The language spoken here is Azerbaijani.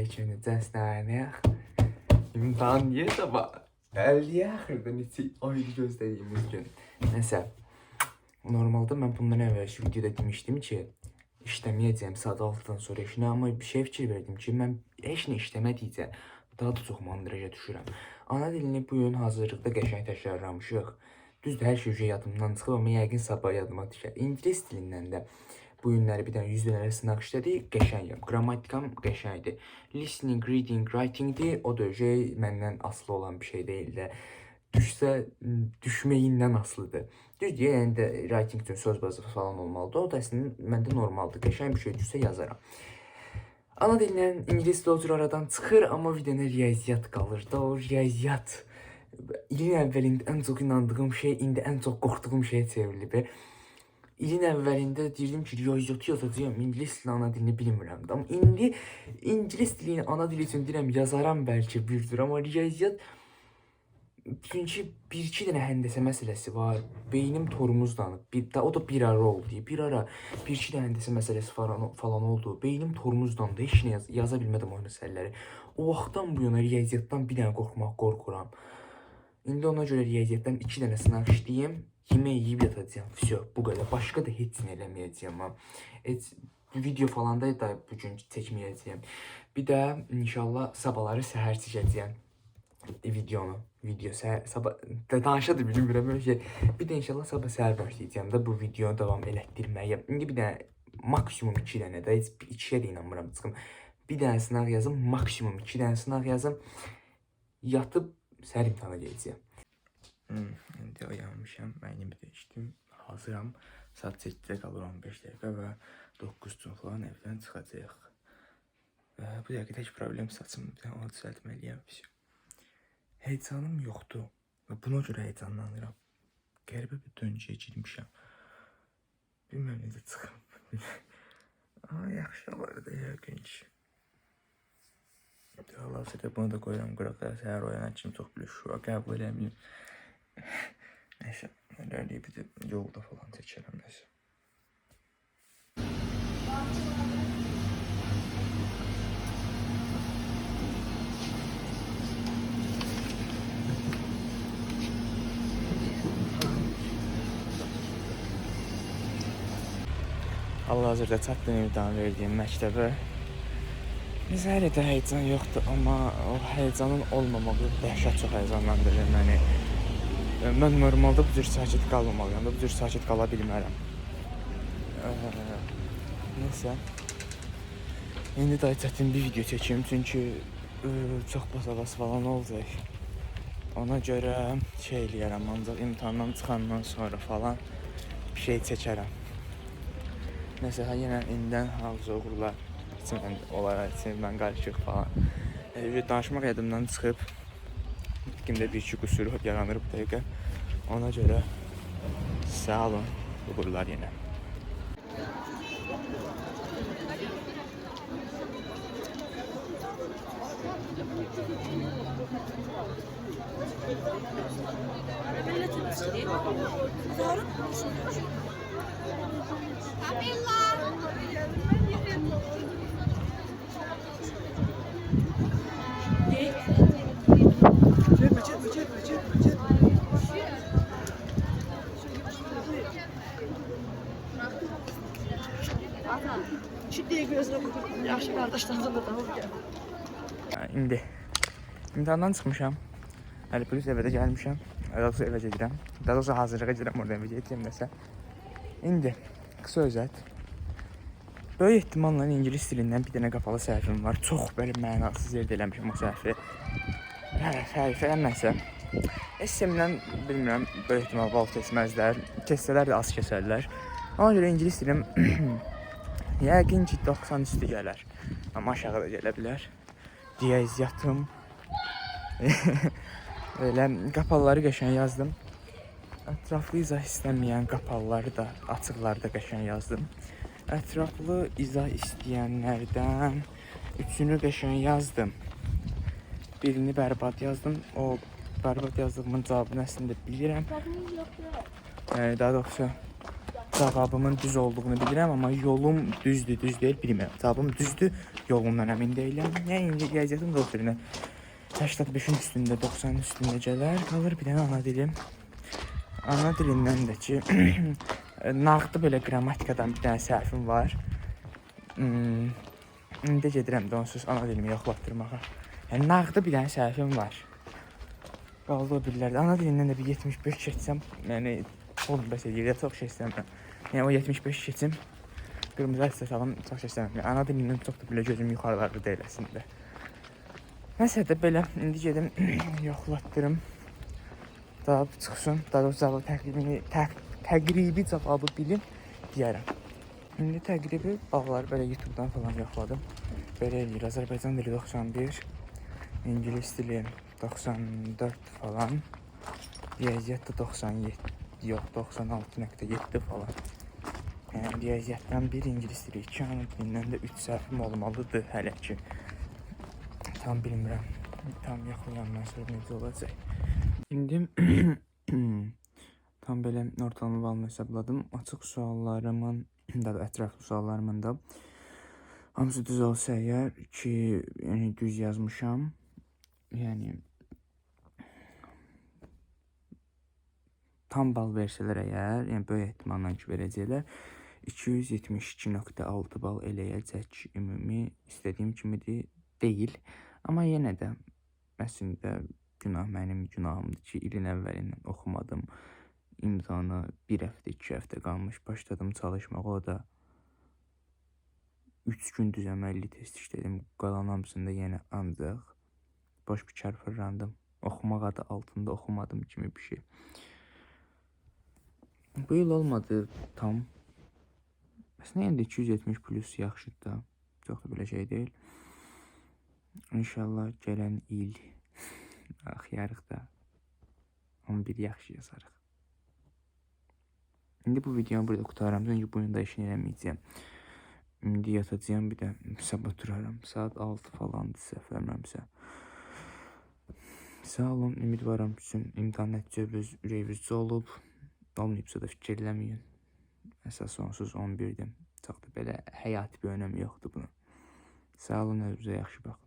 Kimi cəsnənəyək. İmtahan niyə sabah? 50-yə axırda neçə ay gözlədiyimiz gün. Nəsə, normalda mən bundan əvvəlki videoda demişdim ki, işləməyəcəyəm saat 6-dan sonra heç nə, amma bir şey fikir verdim ki, mən heç nə işləmədikcə daha da çox mandraja düşürəm. Ana dilini bu gün hazırlıqda qəşəng təkrarlamışıq. Düzdür, hər şey yadımdan çıxıb, amma yəqin sabah yadıma düşər. İngilis dilindən də bu günləri bir dənə 100 dənə sınaq işlədik, qəşəngəm. Qrammatikam qəşəngdir. Listening, reading, writingdir. O da şey məndən asılı olan bir şey deyil də. Düşsə düşməyindən asılıdır. Düzdür, yəni də writing üçün söz bazı falan olmalıdır. O da əslində məndə normaldır. Qəşəng bir şey düşsə yazaram. Ana dilindən ingilis dili o cür aradan çıxır, amma bir dənə riyaziyyat qalır da. O riyaziyyat ilin əvvəlində ən çox inandığım şey indi ən çox qorxduğum şeyə çevrilib. İlin əvvəlində deyirdim ki, riyaziyyatı yazacağam, ingilis dilini ana dilini bilmirəm də. Amma indi ingilis dilini ana dili üçün deyirəm, yazaram bəlkə bir cür, amma riyaziyyat çünki bir-iki dənə həndəsə məsələsi var. Beynim tormozlanıb. Bir də o da bir ara oldu. Bir ara bir-iki dənə həndəsə məsələsi falan oldu. Beynim tormozlandı. Heç nə yaza bilmədim o məsələləri. O vaxtdan bu yana riyaziyyatdan bir dənə qorxmaq qorxuram. İndi ona görə riyaziyyatdan 2 dənə sınaq işləyim, yemək yeyib yatacağam. Vəsə, bu qədər. Başqa da heç nə eləməyəcəyəm. Ha. Heç video falan da bu gün çəkməyəcəyəm. Bir də inşallah sabahları səhər çəkəcəyəm videonu. Video səhər sabah da danışa da bilmirəm öyle şey. Bir də inşallah sabah səhər başlayacağam da bu videonu davam elətdirməyə. İndi bir dənə maksimum 2 dənə də heç 2-yə də inanmıram çıxım. Bir dənə sınaq yazım, maksimum 2 dənə sınaq yazım. Yatıb səhər imtahana gedəcəyəm. İndi oyanmışam, əynimi dəyişdim, hazıram. Saat 8-ə qalır 15 dəqiqə və 9 üçün falan evdən çıxacağıq. Bu dəqiqə tək problem saçım, bir dənə onu düzəltməliyəm. Vəsə. Həyəcanım yoxdur və buna görə həyəcanlanıram. Qəribə bir döngəyə girmişəm. Bilmirəm necə çıxım. Aa, yaxşı olar da yəqin ki. Hal-hazırda bunu da qoyuram qırağa. Səhər oyanan kimi çox belə şüa qəbul eləməyim. Nəysə, elə eləyib bir də yolda falan çəkərəm nəsə. Hal-hazırda çatdım imtahan verdiyim məktəbə. Bizə hələ də həyəcan yoxdur, amma o həyəcanın olmamağı dəhşət çox həyəcanlandırır məni. Mən normalda bu cür sakit qalmamalıyam da, bu cür sakit qala bilmərəm. Neysə. İndi daha çətin bir video çəkim, çünki çox basabas falan olacaq. Ona görə şey eləyərəm, ancaq imtahandan çıxandan sonra falan bir şey çəkərəm. Nəsə, yenə indidən havza uğurlar üçün olaraq üçün mən qarışıq falan. Danışmaq yadımdan çıxıb. Nitqimdə bir-iki qüsur yaranır bu dəqiqə. Ona görə sağ olun, uğurlar yenə. Çekme çekme çekme çekme çekme. Şimdi gözüne bakıyorum. Yaxşı qardaşlardan da tamam gəl. İndi imtahandan çıxmışam. Hələ polis evə də gəlmişəm. Daha doğrusu evə gedirəm. Daha doğrusu hazırlığa gedirəm, oradan evə gedirəm nəsə. İndi qısa özət. Böyük ehtimalla ingilis dilindən bir dənə qapalı səhvim var. Çox belə mənasız yerdə eləmişəm o səhvi. Hərf eləməsə. SM-dən bilmirəm, böyük ehtimal bal kesməzlər. Kessələr də az kəsərlər. Ona görə ingilis dilim yəqin ki 90 üstü gələr. Amma aşağı da gələ bilər. Riyaziyyatım. Elə qapalıları qəşəng yazdım. Ətraflı izah istəməyən qapalıları da, açıqları da qəşəng yazdım. Ətraflı izah istəyənlərdən üçünü qəşəng yazdım. Birini bərbad yazdım. O bərbad yazdığımın cavabını əslində bilirəm. Yəni daha doğrusu Cavabımın düz olduğunu bilirəm, amma yolum düzdür, düz deyil bilmirəm. Cavabım düzdür, yolumdan əmin deyiləm. Yəni indi riyaziyyatım da oturuyor. 85-in üstündə, 90-ın üstündə gələr. Qalır bir dənə ana dilim. Ana dilindən də ki, nağdı belə qrammatikadan bir dənə səhvim var. İndi gedirəm də onsuz ana dilimi yoxlatdırmağa. Yəni nağdı bir dənə səhvim var. Qaldı o birilərdə. Ana dilindən də bir 75 keçsəm, yəni oğlum bəs eləyir də çox şey istəmirəm. Yəni o 75 keçim, qırmızı attestat alım, çox şey istəmirəm. Yəni, ana dilindən çox da belə gözüm yuxarılarda deyil əslində. Nəsə də belə indi gedim yoxlatdırım. Cavab çıxsın. Daha doğrusu cavabı təqribini təqribi cavabı bilim deyərəm. İndi təqribi balları belə YouTube-dan falan yoxladım. Belə eləyir. Azərbaycan dili 91, İngilis dili 94 falan. Riyaziyyat da 97, yox 96.7 falan. Yəni riyaziyyatdan bir, ingilis dili 2, ana dilindən də 3 səhvim olmalıdır hələ ki. Tam bilmirəm. Tam yoxlayandan sonra necə olacaq. İndi tam belə ortalama balımı hesabladım. Açıq suallarımın da ətraflı suallarımın da hamısı düz olsa əgər ki, yəni düz yazmışam. Yəni tam bal versələr əgər, yəni böyük ehtimalla ki verəcəklər, 272.6 bal eləyəcək ümumi istədiyim kimidir deyil. Amma yenə də əslində günah mənim günahımdır ki, ilin əvvəlindən oxumadım. İmtahana bir həftə, 2 həftə qalmış başladım çalışmağa. O da 3 gün düz əməlli test işlədim. Qalan hamısında yenə ancaq boş bikar fırlandım. Oxumaq adı altında oxumadım kimi bir şey. Bu il olmadı tam. Əslində yenə də 270 plus yaxşıdır da. Çox da belə şey deyil. İnşallah gələn il axıyarıq da 11 yaxşı yazarıq. İndi bu videonu burada qurtarıram. Çünki bu gün də işini eləməyəcəyəm. İndi yatacağam, bir də sabah duraram. Saat 6 falandır səhv eləmirəmsə. Sağ olun, ümidvaram bütün imtahan nəticəniz ürəyinizcə olub. Olmayıbsa da fikirləməyin. Əsas onsuz 11-dir. Çox da belə həyati bir önəmi yoxdur bunun. Sağ olun, özünüzə yaxşı baxın.